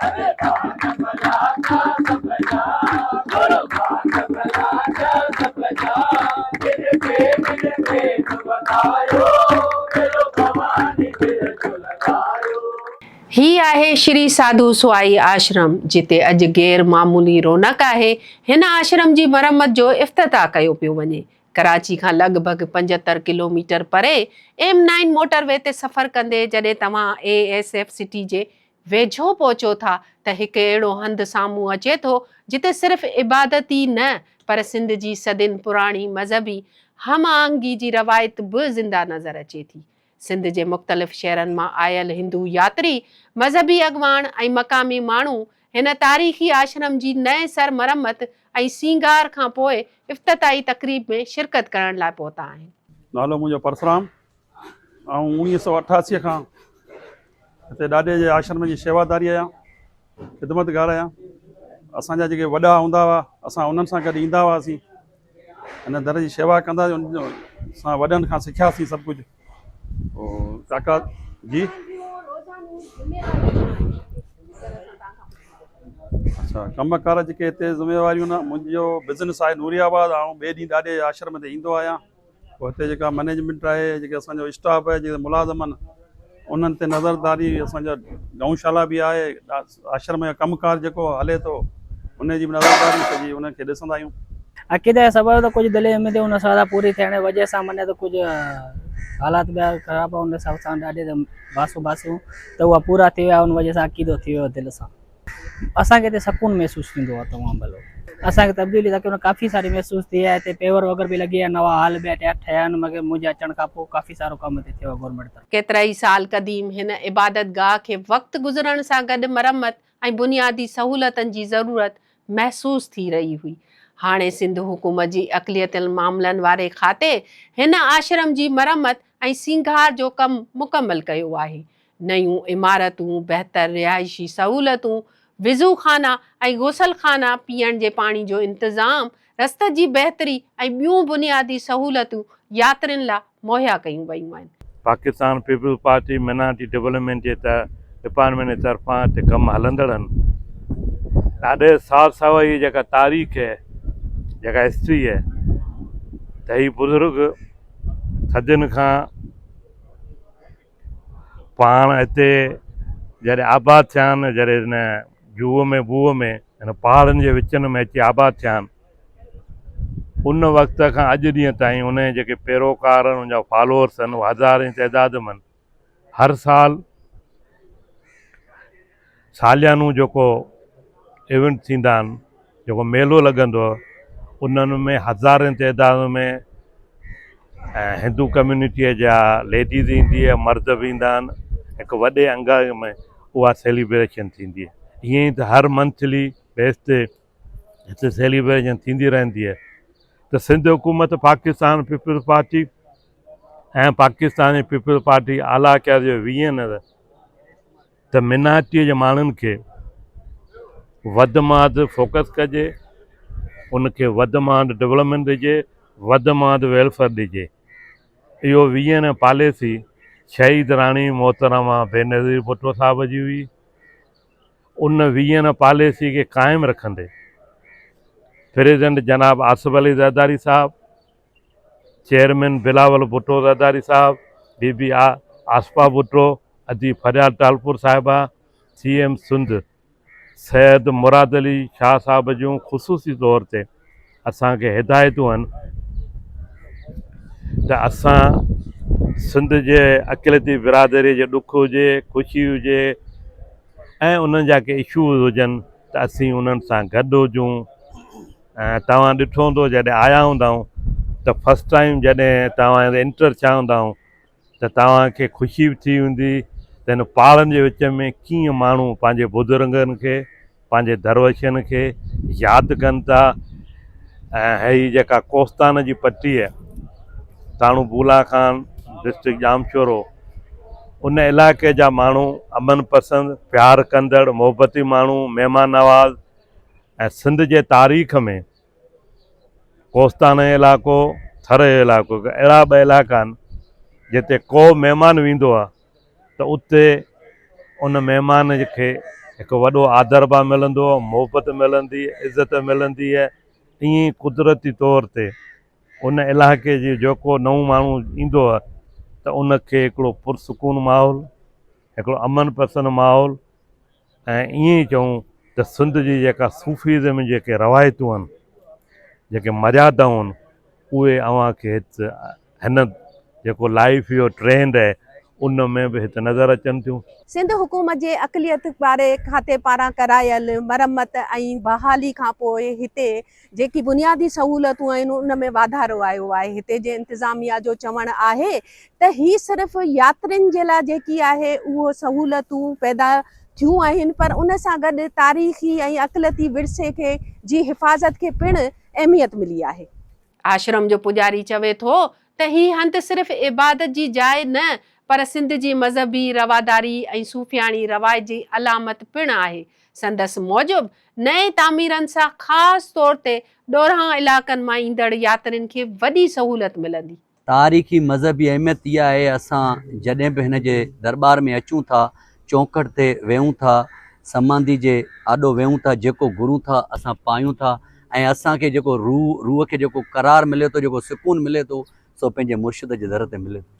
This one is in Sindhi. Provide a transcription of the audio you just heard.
هي آهي شري ساڌو سوائي آشرم، جتي اڄ غير معمولي رونق آهي. هن آشرم جي مرمت جو افتتاح ڪيو پيو وڃي. ڪراچي کان لڳ ڀڳ 75 ڪلوميٽر پري ايم نائن موٽر وي تي سفر ڪندي جڏهن توهان اي ايس ايف سٽي جي ويجهو پهچو ٿا ته هڪ اهڙو هنڌ سامهون اچي ٿو جتي صرف عبادت ئي نه پر سنڌ جي صدين پراڻي مذهبي هم آهنگي جي روايت به زنده نظر اچي ٿي. سنڌ جي مختلف شهرن مان آيل هندو ياتري، مذهبي اڳواڻ ۽ مقامي ماڻهو هن تاريخي آشرم جي نئين سر مرمت ۽ سينگار کان پوء افتتاحي تقريب ۾ شرڪت ڪرڻ لاء پهتا آهن. نالو منهنجو پرسرام، آئون 1988 کان هتي ڏاڏي جي آشرم جي شيواداري آهيان، خدمتگار آهيان. اسان جا جيڪي وڏا هوندا هئا، اسان انهن سان گڏ ايندا هئاسين. هن در جي شيوا ڪندا ان سان وڏن کان سکياسين سڀ ڪجهه ڪاڪا جي اچھا ڪم ڪار جيڪي هتي ذميواريون نه منهنجو بزنس آهي نوري آباد آئون ٻئي ڏينهن ڏاڏي آشرم تي ايندو آهيان پوء هتي جيڪا مئنيجمينٽ آهي جيڪي اسان جو اسٽاف آهي جيڪي ملازم آهن انهن تي نظرداري اسان جا گئون شالا به آهي آشرم جو ڪم ڪار جيڪو هلي ٿو ان جي به نظرداري سڄي ان کي ڏسندا آهيون. عقيدي جو سبب ته ڪجهه دلي اميدون ان سان پوري ٿيڻ جي وجه سان معني ته ڪجهه حالات ٻيا خراب ان حساب سان ڏاڍي ته باسون باسيون ته اها پورا ٿي ويا ان وجه سان عقيدو ٿي ويو دل سان. اسان کي هتي سڪون محسوس ٿيندو آهي تمام ڀلو اسان کي تبديلي تقريبن ڪافي ساري محسوس ٿي آهي هتي پيور وغيره به لڳي ويا نوان هال به ٺهيا آهن مگر منهنجي اچڻ کان پوء ڪافي سارو ڪم هتي ٿيو آهي گورنمينٽ طرفان. ڪيترائي سال قديم هن عبادتگاهه کي وقت گذرڻ سان گڏ مرمت ۽ بنيادي سهولتن جي ضرورت محسوس ٿي رهي هئي. هاڻي سنڌ حڪومت جي اقليتن معاملن واري کاتي هن آشرم جي مرمت ۽ سينگار جو ڪم مڪمل ڪيو آهي. نيون عمارتون، بهتر رهائشي سهولتون، وضو خانا ۽ غسل خانا، پيئڻ جي پاڻي جو انتظام، رستن جي بهتري ۽ ٻيون بنيادي سهولتون ياترين لا مهيا ڪيون ويون آهن. Pakistan peoples party minority development جي ته ڊپارٽمينٽ جي طرفان هتي ڪم هلندڙ آهن. ڏاڏي سار سوائي جي جيڪا تاريخ هي جيڪا هسٽري هي ته هي بزرگ صدين کان پاڻ هتي جڏهن آباد ٿيا آهن جڏهن هن جوء ۾ بوء ۾ هن پهاڙن جي وچن ۾ اچي آباد ٿيا آهن ان وقت کان اڄ ڏينهن تائين ان جا جيڪي پيروڪار آهن ان جا فالوورس آهن اهي هزارين تعداد ۾ آهن هر سال ساليانو جيڪو ايونٽ ٿيندا آهن جيڪو ميلو لڳندو آهي انهن ۾ هزارين تعداد ۾ ۽ هندو ڪميونٽيء جا ليڊيز ايندي آهي مرد به ايندا آهن هڪ وڏي انگ ۾ اها سيليبريشن ٿيندي آهي ائين ئي ته هر منٿلي بيس تي هتي سيليبريشن ٿيندي رهندي آهي ته سنڌ حڪومت پاڪستان پيپلز پارٽي ۽ پاڪستان جي پيپلز پارٽي اعليٰ قيادت جو ويهن ته مينارٽيء جي ماڻهن کي وڌ مان وڌ فوڪس ڪجي، ان کي وڌ مان وڌ ڊولپمينٽ ڏجي، وڌ مان وڌ ويلفيئر ڏجي. اهو ويزن ۽ پاليسي شهيد راڻي محترمه بينظير ڀٽو صاحب جي هئي. ان ويزن ۽ پاليسي کي قائم رکندي پريزيڊنٽ جناب آصف علي زرداري صاحب، چيئرمين بلاول ڀٽو زرداري صاحب، بي بي آصفه ڀٽو، ادي فريال ٽالپر صاحبه، سي ايم سنڌ سيد مراد علي شاهه صاحب جون خصوصي طور تي اسان کي هدايتون آهن ته اسان سنڌ جي اقليتي برادري جي ڏک هجي خوشي هجي ۽ انهن جا ڪي اشوز هجن ته اسين انهن سان گڏ هجون ۽ توهان ڏٺو هوندو جڏهن آيا هوندائون ته فرسٽ ٽائيم جڏهن توهان انٽر ٿيا هوندائون ته توهان کي خوشي به ٿي هوندي ته هن پهاڙن جي وچ ۾ ڪيئن ماڻهو پنهنجي بزرگن کي پنهنجي درويشن کي ياد ڪن ٿا ۽ هي جيڪا ڪوستان جي پٽي ٿاڻو بولا خان ڊسٽرڪٽ ڄامشورو ان علائقي جا ماڻهو امن پسند پيار ڪندڙ محبتي ماڻهو مهمان نواز ۽ سنڌ جي تاريخ ۾ ڪوستان جو علائقو، ٿر جو علائقو اهڙا ٻه علائقا آهن جتي ڪو مهمان ويندو آهي ته اتي ان مهمان کي هڪ وڏو آدرڀاء ملندو، محبت ملندي، عزت ملندي. ائين ئي قدرتي طور تي ان علائقي جي جيڪو نئون ماڻهو ايندو ته ان کي هڪڙو پرسڪون ماحول، هڪڙو امن پسند ماحول ۽ ائين ئي چئون ته سنڌ جي جيڪا صوفيزم جون جيڪي روايتون آهن، جيڪي مريادائون آهن، اهي اوهان کي هت هن جيڪو لائيف جو ٽرينڊ آهي ان ۾ به هت نظر اچن ٿيون. سنڌ حڪومت جي اقليت واري کاتي پاران ڪرايل مرمت ۽ بحالي کانپوء هتي جيڪي بنيادي سهولتون آهن ان ۾ واڌارو آيو آهي. هتي جي انتظاميا جو چوڻ آهي ته هي صرف ياترين جي لاء جيڪي آهي اهو سهولتون پيدا ٿيون آهن پر ان سان گڏ تاريخي ۽ اقليتي ورثي کي جي حفاظت کي پڻ اهميت ملي آهي. آشرم جو پڄاري چوي ٿو ته هي هنڌ صرف عبادت جي جاء نه پر سنڌ جي مذهبي رواداري ۽ صوفياڻي روايت جي علامت پڻ آهي. سندس موجب نئين تعميرن سان خاص طور تي ڏورانهن علائقن مان ايندڙ ياترين کي وڏي سهولت ملندي. تاريخي مذهبي اهميت اها آهي اسان جڏهن به هن جي درٻار ۾ اچون ٿا چونڪٺ تي ويهون ٿا سمانڌي جي آڏو ويهون ٿا جيڪو گهرون ٿا اسان پايون ٿا ۽ اسان کي جيڪو روح روح کي جيڪو قرار ملي ٿو جيڪو سڪون ملي ٿو سو پنهنجي مرشد جي در تي ملي ٿو.